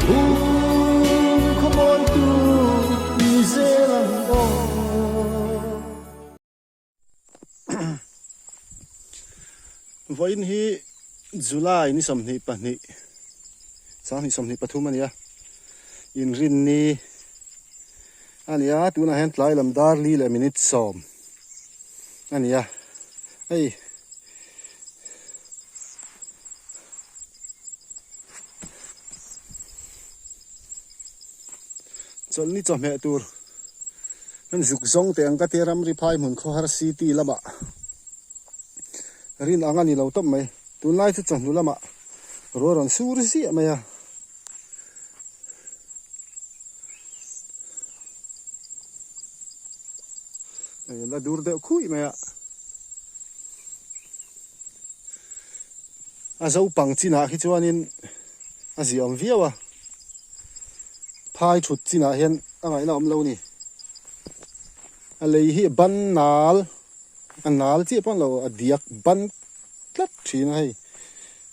Hung khawmawitu ni zel ang aw. Vawiin hi July ni 22, 2023 a ni a, inrinni a ni a, tunah hian tlai lam dar li leh minute 10 a ni a, hei. Chawlhni chawhmeh tur kan zuk zawng teh ang ka tia ramri phai hmun khawhar city lamah rin ang a ni lo tawp mai. Tunlai chu chawhnu lamah ruah rawn sur ziah mai a. Hei la dur deuh khuih mai a. A zopang chinah khi chuanin a ziah awm viau a, phai thut chinah hian a ngaihna awm lo a ni. A lei hi ban nal, a nal chiah pawh a ni lo, a diak ban tlat thin a hei,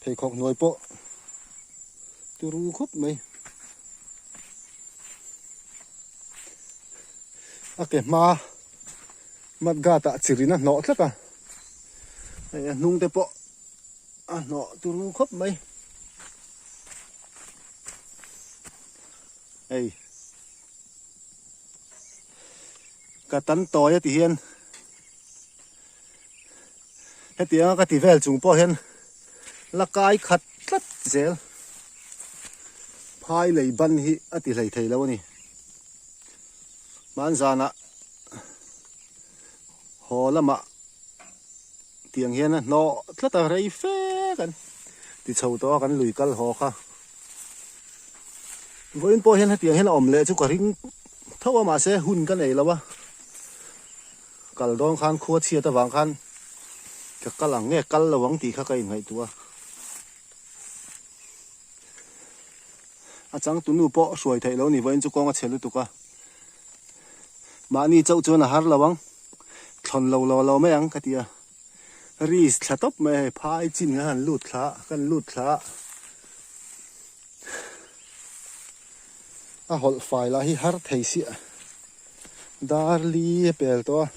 pheikhawk hnuai pawh turu khawp mai. A ke hma mudguard ah chirin a hnawh tlat a, hei a hnung te pawh a hnawh turu khawp mai. Hei ka tan tawi a ti hian hetianga ka ti vel chung pawh hian la kai khat tlat zel phai lei ban hi a ti hlei thei lo a ni. Hmanzanah haw lamah tiang hian a hnawh tlat a, rei fe kan ti chho tawh a kan lui kal haw kha. Vawiin pawh hian hetiang hian a awm leh chu ka ring tho a mahse hun ka nei lo a, kal dawn khan khua chhiat avang khan ka kal ang nge kal lo ang tih kha ka inngaihtuah a. A changtunu pawh hruai theih lo ni vawiin chu kawng a chhe lutuk a, mahni chauh chuan a har lo ang, thlawn lo lo lo mai ang ka ti a, risk thla tawp mai a hei phai chin kan han lut thla a, kan lut thla a, a hawlh fai lah hi har thei siah, dar li a pel tawh a.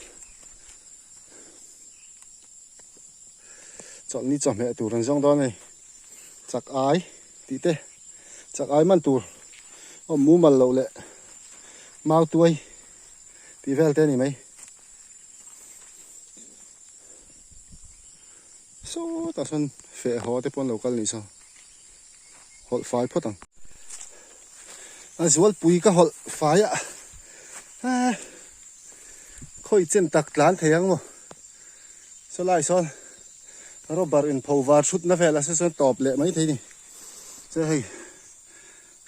Chawlhni chawhmeh tur an zawng dawn a ni. Chak ai tih te, chak ai man tur awm mumal loh leh mau tuai tih vel te a ni mai. Sawtah sawn feh haw te pawh an lo kal nih saw hawlh fai phawt ang. A zualpui ka hawlh fai a, khawi chen tak tlan thei ang maw. Saw lai sawn rubber in pho var thut na vel a se chuan tawp leh mai thei ni. Chuan hei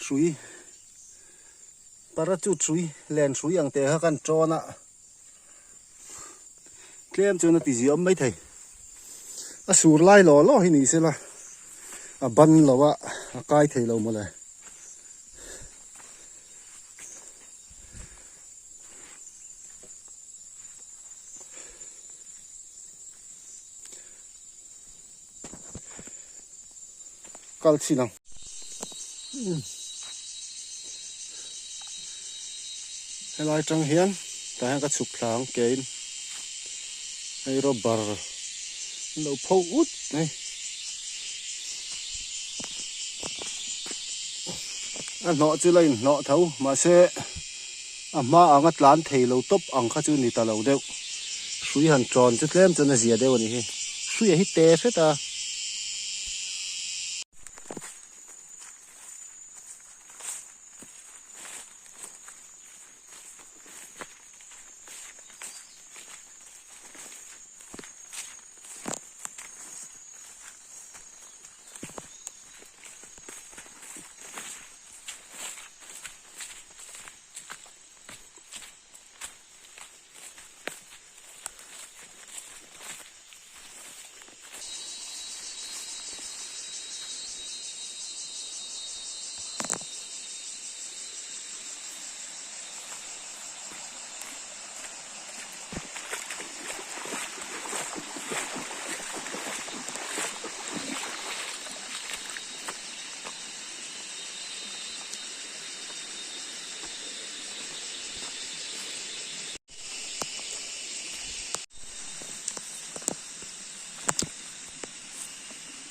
hrui parachute hrui len hrui ang te kha kan tawn a tlem chuan a ti ziah awm mai thei. A sur lai law law hi ni sela a ban lo a a kai thei lo mawle. Kal chin ang. Helai tang hian tah hian ka chhuk thla ang kein hei rubber an lo pho ut mai. A hnawh chu la inhnawh tho mahse A hma anga tlan thei lo tawp ang kha chu ni ta lo deuh. Hrui han tawn chu tlem chuan a zia deuh a nih hi. Hruia hi te hret a.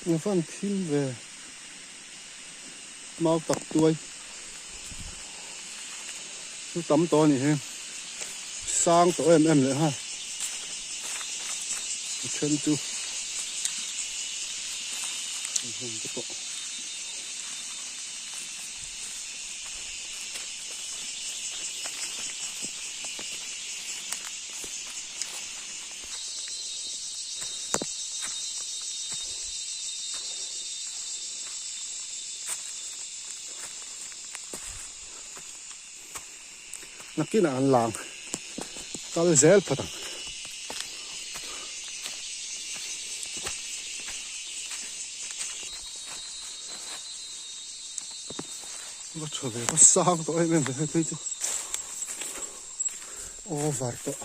Eng fan thim ve mau tak tuai chu tam tawh a nih hi sang tawh em em leh nghal a then chu an hmun te pawh. Nakinah an lang kal zel phawt ang. Va tha ve va sang tawh em em ve hei phei chu over tawh.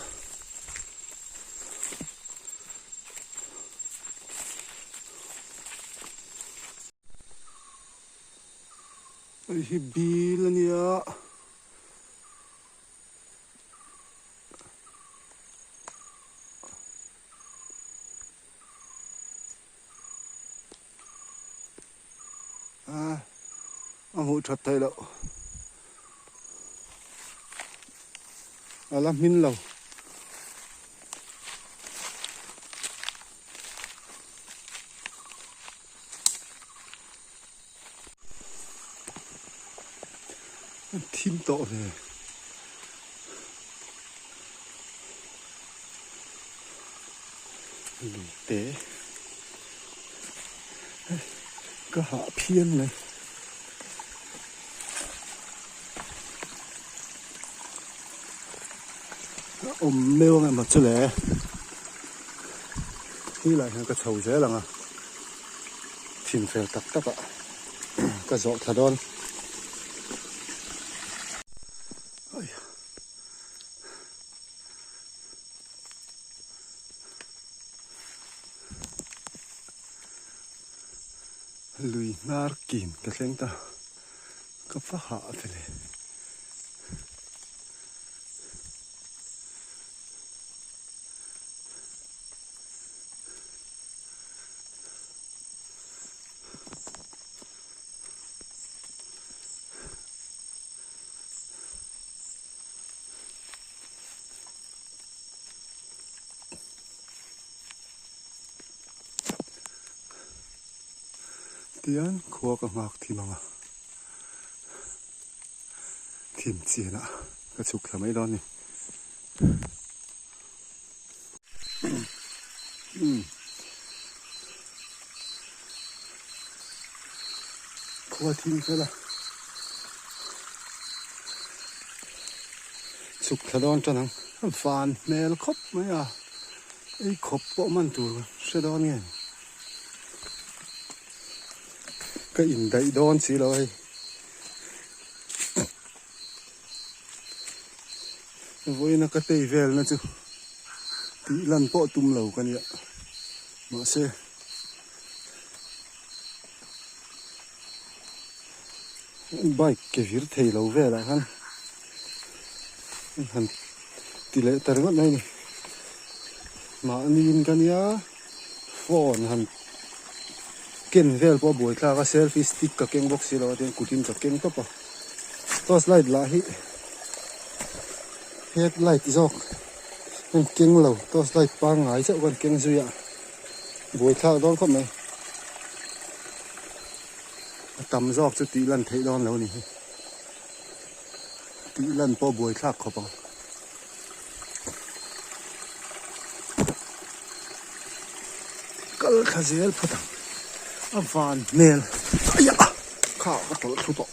Hei hi bil a nia. A hmuh that theih loh. A la hmin lo. A thim tawh ve. Lute ka hah phian mai. A awm meuh ang emaw chu le. Hi lai hian ka chho zel ang a. Thim fel tak tak ah ka zawh thla dawn. Lui hnar kin ka thleng ta ka va hah ve le. Tian khua ka nghak thim ang a, thim chianah ka chhuk thla mai dawn a ni. Khua thim fel a, chhuk thla dawn tan ang, van hmel khawp mai a, ei khawp pawh man tur hre dawn nge ni, ka indaih dawn si lo hei. Vawiina ka tei velna chu tih lan pawh tum lo ka nia mahse bike ke vir thei lo velah khan han ti leh ta ringawt mai a ni mahniin ka nia phone han ken vel pawh a buai thlak a selfie stick ka keng bawk si lo a tin kutin ka keng tawp a torch light lah hi head light zawk kan keng lo torch light pangngai chauh kan keng zui a buai thlak dawn khawp mai a tam zawk chu tih lan theih dawn lo a ni hi tih lan pawh buai thlak khawp ang. Kal thla zel phawt ang a van hmel aiah kha ka tawlh thu tawh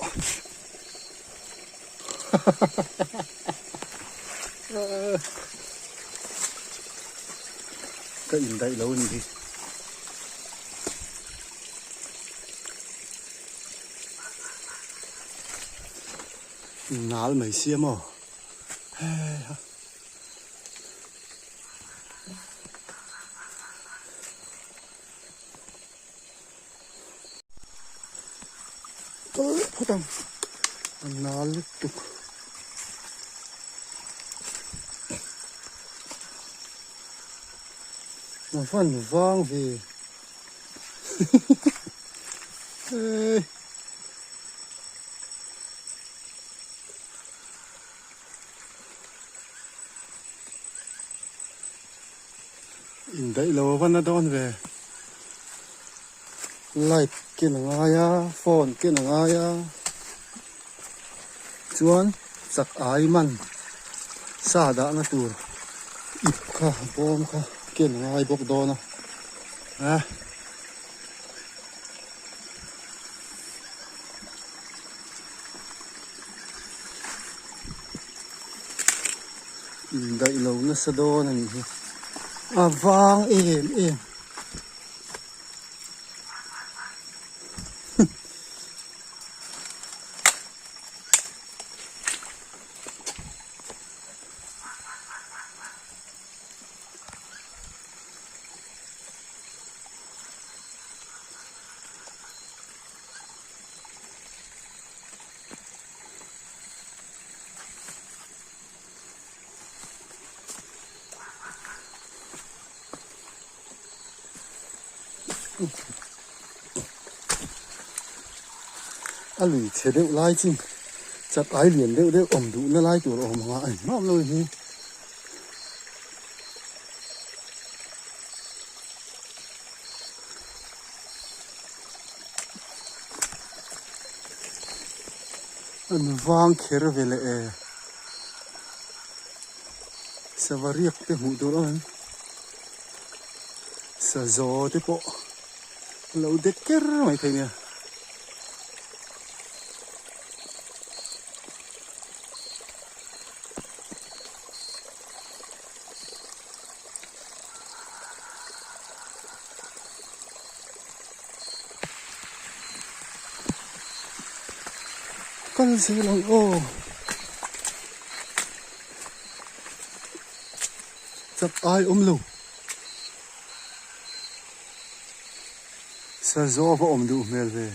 ka indaih lo a nih hi. Nal mai sia maw. Heiha. Kal phawt ang. A nal lutuk. A van vang ve. Eii. Indaih lo a va na dawn ve. Light ken a ngai a, phone ken a ngai a, chuan chak ai man sa dahna tur ip kha bawm kha ken a ngai bawk dawn a a. Indaih lo nasa dawn a nih hi a vang em em. A lui chhe deuh lai chin chat ai lian deuh deuh awm duhna lai tur a awm ang a engmah awm lo hi. An vang kher ve leh e sava riak te hmuh tur a awm. Sazaw te pawh a lo dek ker mai thei nia. Kal zel ang aw. Chak ai awm lo. Sazaw va awm duh hmel ve.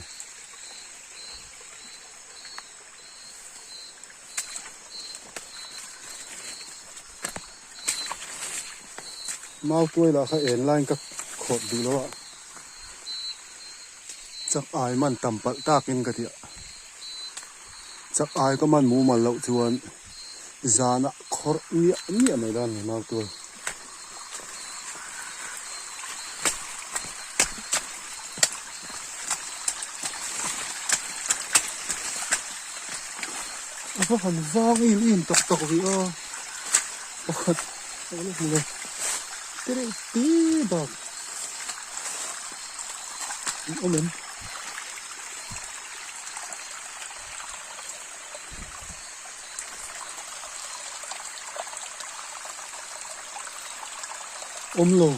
Mau tuai lah kha en laiin ka khawrh duh lo a. Chak ai man tam palh takin ka ti a. Chak ai ka man mumal loh chuan zanah khawrh miah miah mai dan ni mau tuai. A va han vang em em tak tak ve a pakhat a lo hmu lo te reuh te bak an awm em. Awm lo.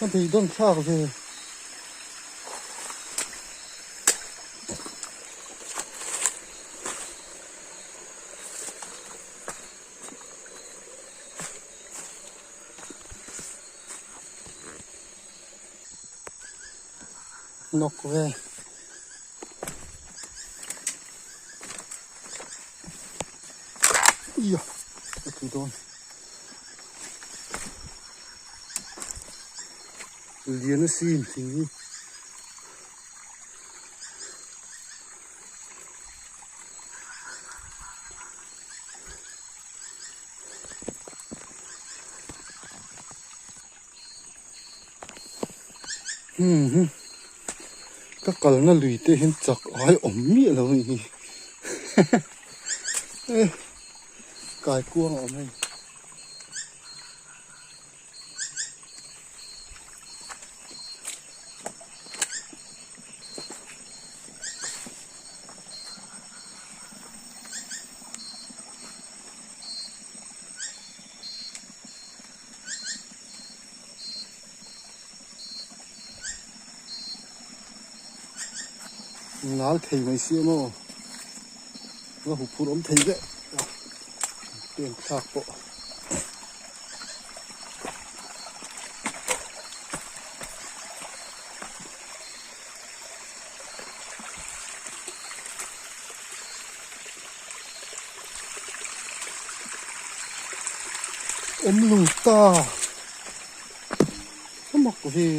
A beidawn thlak ve. Nawk ve. Ia a tlu dawn. Lian a sin thing hi. Hmm ka kalna lui te hian chak ai awm miah lo anih hi eh kaikuang a awm hei. Nal thei mai sia maw va huphurh awm thei vek a pen thlak pawh. awm lo ta a mak ve.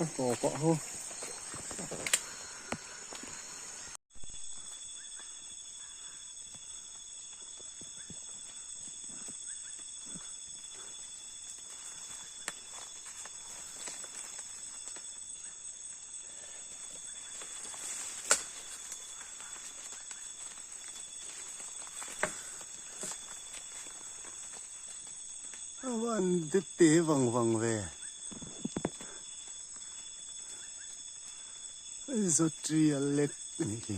A tawpah ho. A van de te vang vang ve. Zawtria lek a nih khi.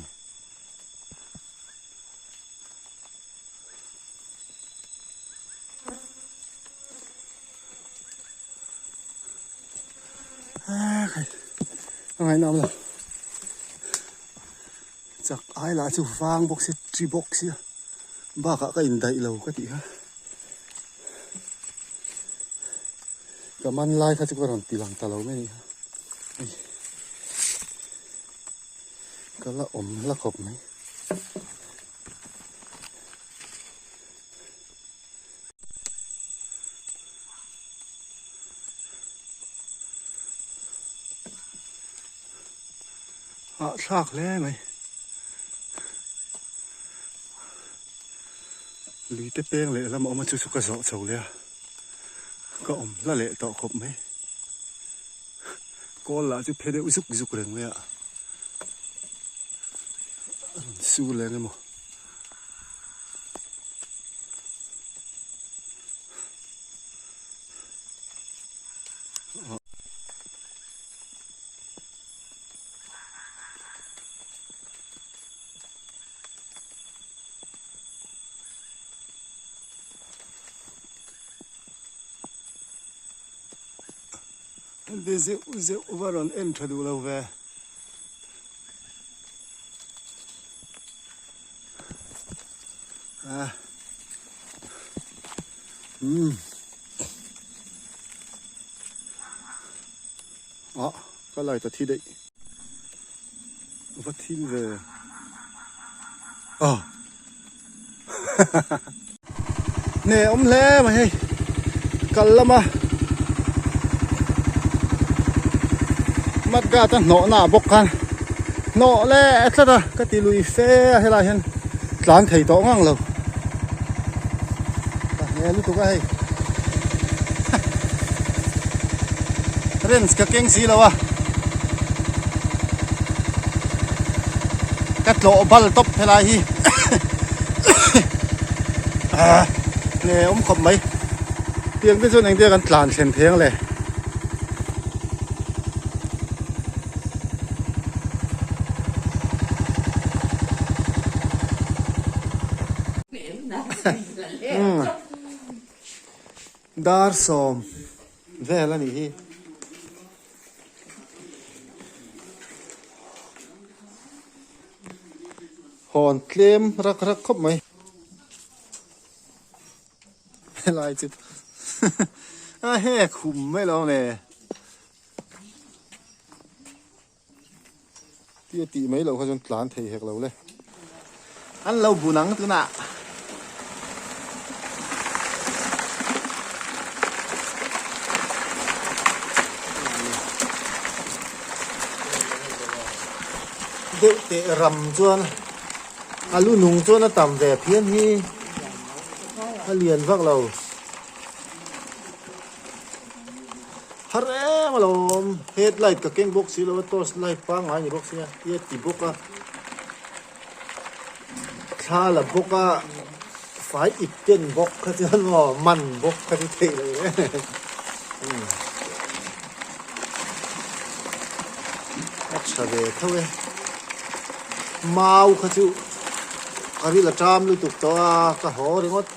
A ngaihnawm lo. Chak ai lah chu vang bawk sia chi bawk sia bakah ka indaih lo ka tih kha. Ka man lai kha chu ka rawn ti lang ta lo mai a ni kha. Hei ka la awm hla khawp mai. Hahthlak hle mai. Lui te peng leh lam a awm a chu chu ka zawh chho leh a ka awm hla leh tawh khawp mai kawl lah chu phe deuh zuk zuk reng mai a a rawn sur leh ang emaw. Heti zeuh zeuh va rawn en tha duh lo ve. Ah. Umm. Ah, ka light a thi daih. Va thim ve. Ah. Hne awm hle mai hei. Kal lama Mudguard a hnawh na bawk khan hnawh leh tlat a ka ti lui fe a helai hian tlan thei tawh ngang lo. Ka hne lutuk a hei. Wrench ka keng si lo a. Ka tlawh bal tawp helai hi. Nge awm khawp mai. Tiang te chuan engtia kan tlan thlen theng le. Dar sawm vel a nih hi. Hawn tlem rak rak khawp mai. Helai chu a he khum mai lo nge. Tia tih mai loh kha chuan tlan thei hek lo le. An lo bun ang tunah. Deuh teh ram chuan a lu nung chuan a tam ve phian hi a lian vak lo. Har em alawm headlight ka keng bawk si lo a torch light pangngai ni bawk sia tia ti bawk a thla la bawk a fai ip ken bawk kha chuan maw man bawk kha chu theih lo em a tha ve tho e mau kha chu ka ril a ṭam lutuk tawh a ka haw ringawt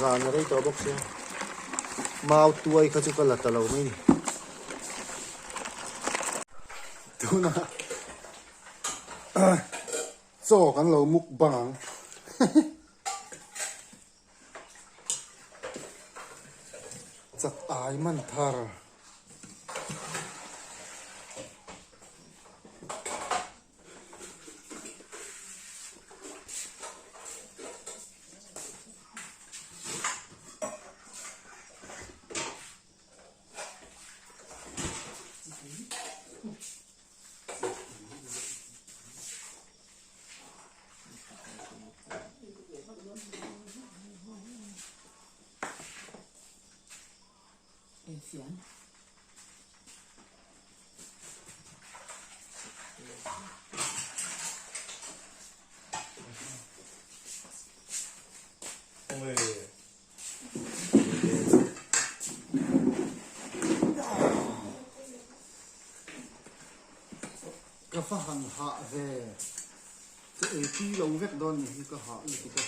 zan a rei tawh bawk sia. Mau tuai kha chu ka la ta lo mai ni. Tuna chaw kan lo muk bang ang. Chak ai man thar. Ka va han hah ve. Ka ei tui lo vek dawn ni hi ka hah lutuk a.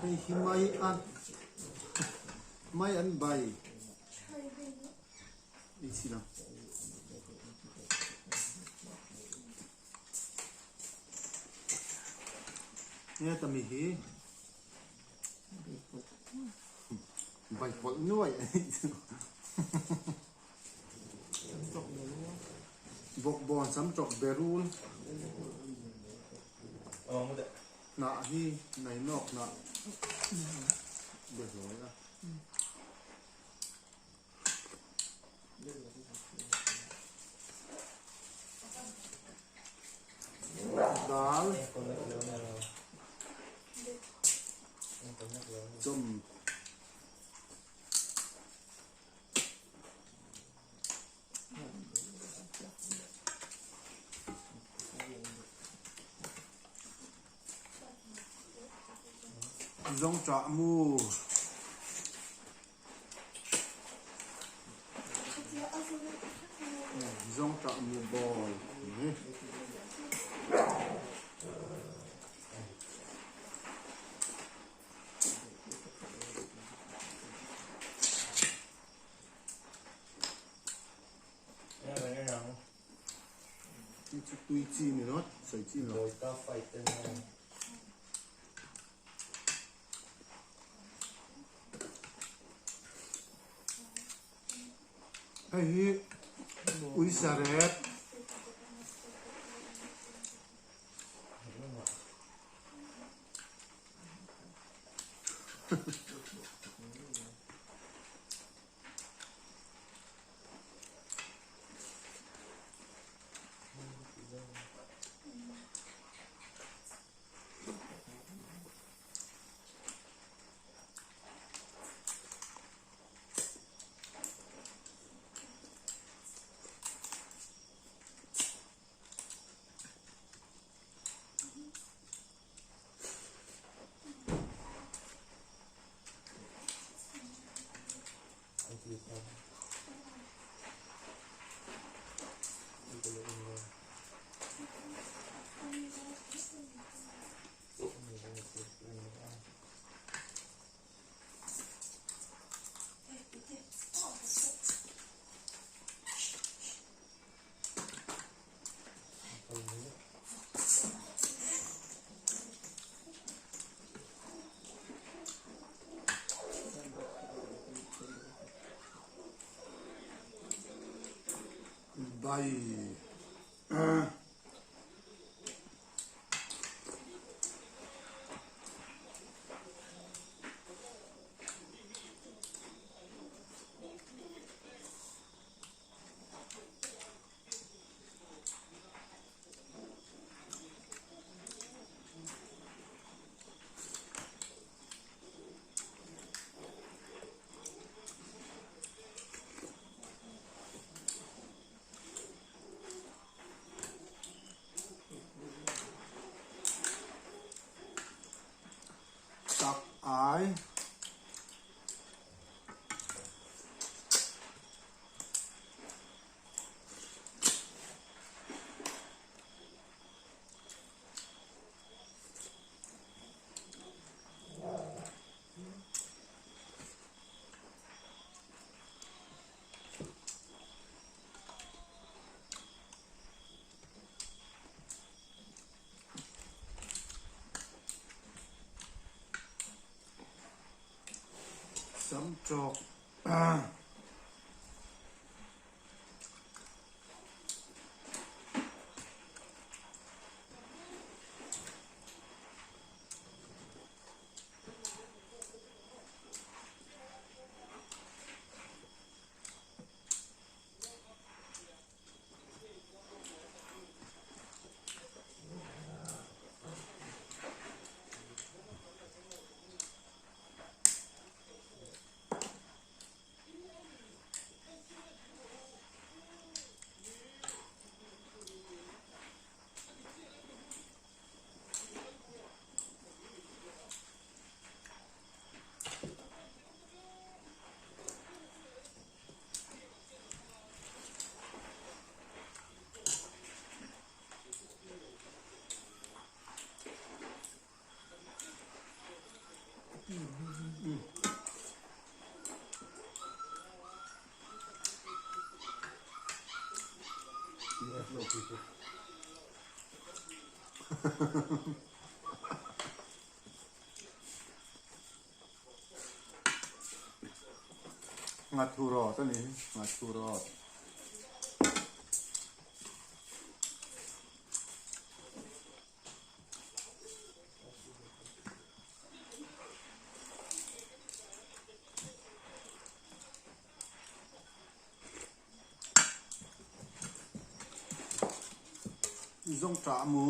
Hei hi mai an mai an bai ei chi lo. Nge tami hi bai pawlh nuai a nih chu. Bawkbawn sam tawk berul hnah hi nainawk hnah be hlawi a. Dal chawm. Zawngṭah mu. Zawngṭah mu bawl. Tui chi ni rawt, sawi chi ni rawt. Hei hi uisa rep. Bai. Tak ai. Samtawk. Nghathu rawt a ni hi, nghathu rawt. Zawngṭah mu.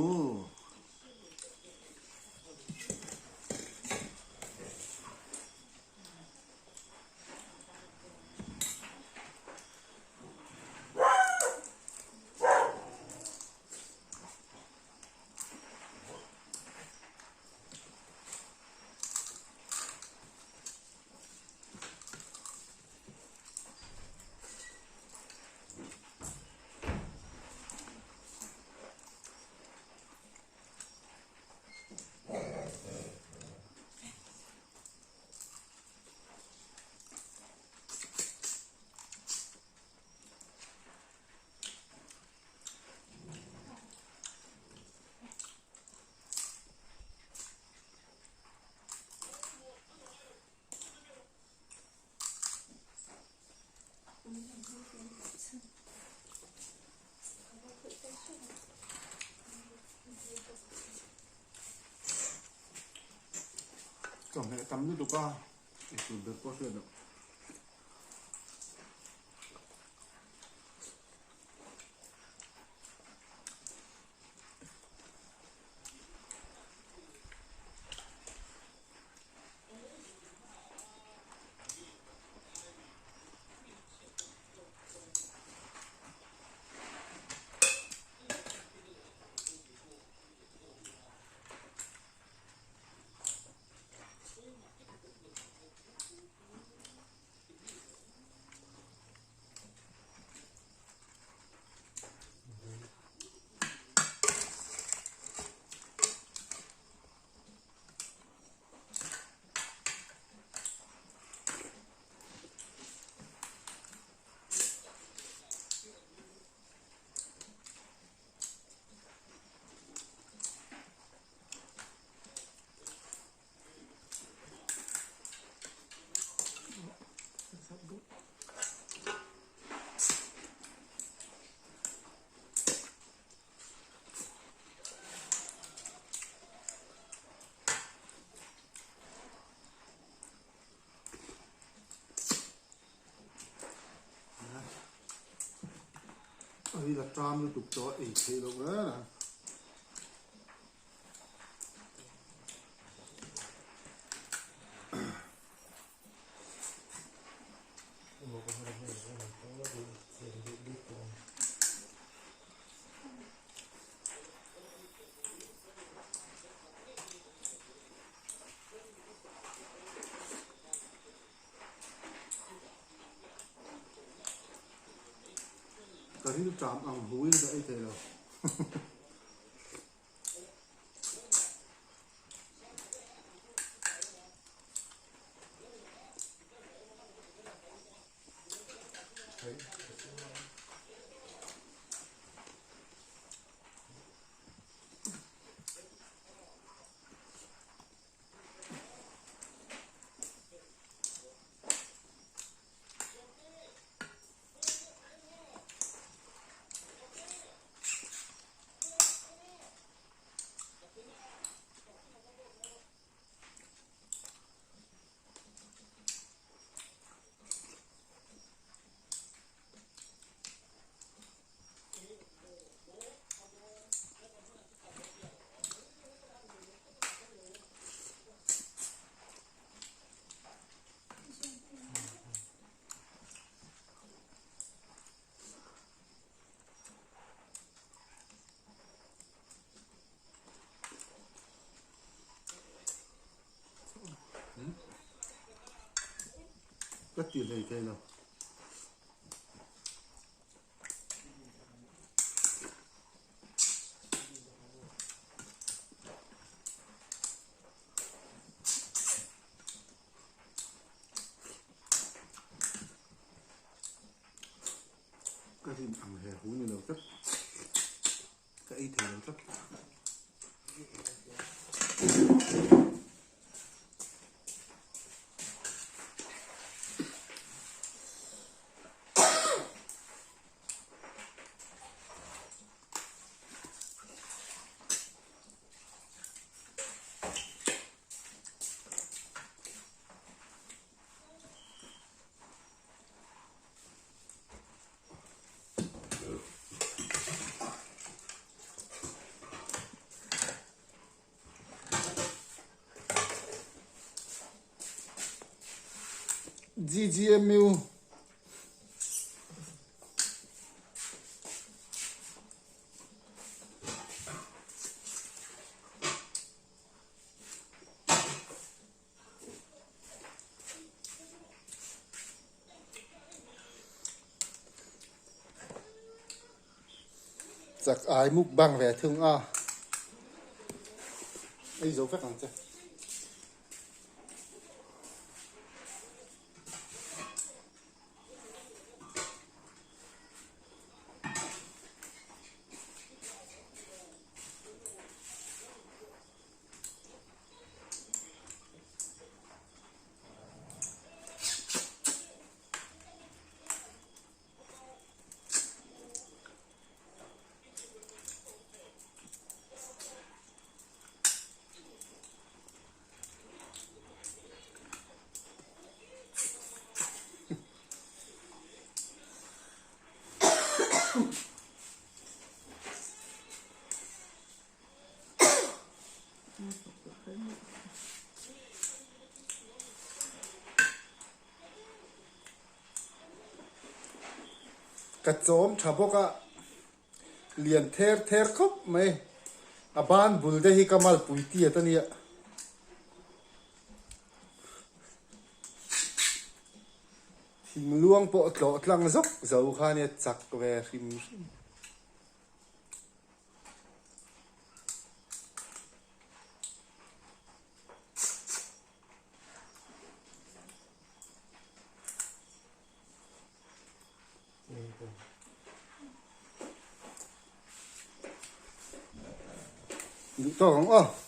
Chawhmeh tam lutuk a, eitur ber pawh hriat loh. Hei la ṭam lutuk tawh a ei theih loh reng a. Ka rilṭam ang huin ka ei thei lo. Ka ti hlei thei lo. Ka rin ang he hu ni lo tlat. Ka ei thei lo tlat. GGMU Chak ai mukbang ve thung a, ei zo vek ang che. Ka chawm tha bawk a, lian ther ther khawp mai. A ban bul te hi ka malpui tiat a nia. Thingluang pawh tlawh tlang zawk zo kha nia chak ve hrim hrim. Duh tawk ang aw.